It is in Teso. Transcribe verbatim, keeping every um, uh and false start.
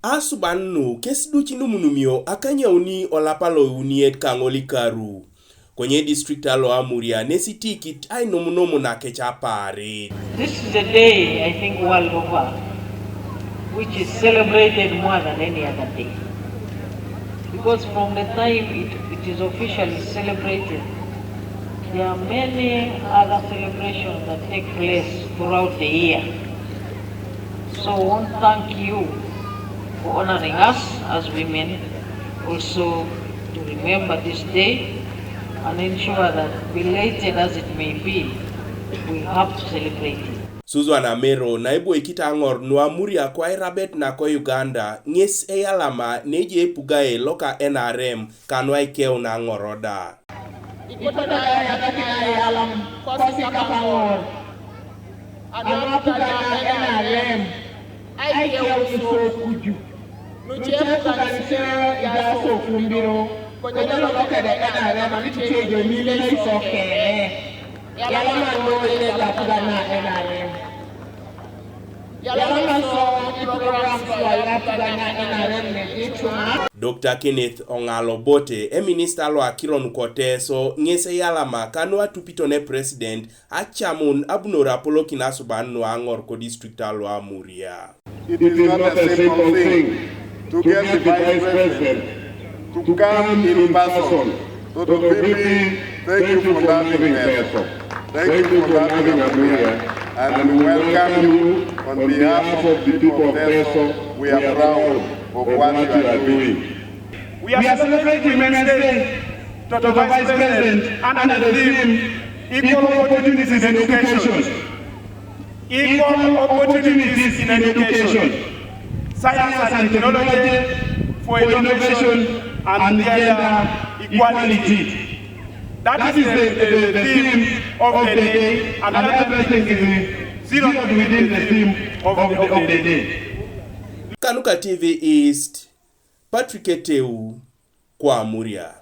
Asuban nu kes duc inumunumio akanyauni olapa lo iuniet kaŋol ikaru. Konye district alo Amuria nesi tikit ainumunum nakec apaarit. This is a day, I think, world over, which is celebrated more than any other day. Because from the time it, it is officially celebrated, there are many other celebrations that take place throughout the year. So I want to thank you for honoring us as women, also to remember this day and ensure that, belated as it may be, we have to celebrate it. Susan Amero, naibu ekitaŋor nu Amuria ko airabet nako Uganda, ŋes eyalama neje epugae loka N R M kanu aikeun aŋor da. Ikoto da yadakina eyalam kosi kapaŋor. Anu apugan na N R M aikeun iso kuju. Nuce epugan iso ijaso kumbiro. Konye lolo kede N R M anu ticejo nile iso kere. Yalama no ile apugan na N R M. Yalama so i programs lo apugan na N R M ne ituma. Doctor Kenneth Ong'al Obote, eminista lo akiro nuko Teso, ŋes eyalama kanu atupito ne president acamun abunore apolokin asuban nu aŋor ko district alo Amuria. It is not a simple thing to get the vice president to come in person. Doctor Bibi, thank you for loving Teso. Thank you for loving Amuria. And we welcome you on behalf of the people of Teso. We are proud of what you are doing. We are celebrating Women's Day, Doctor Vice President, under the theme Equal Opportunities in Education. Equal opportunities in education, science and technology, for innovation and gender equality. That is the, the, the theme of the day, and everything is zeroed within the theme of the, of the day. Kanuka T V East, Patrick Eteu, kwa Amuria.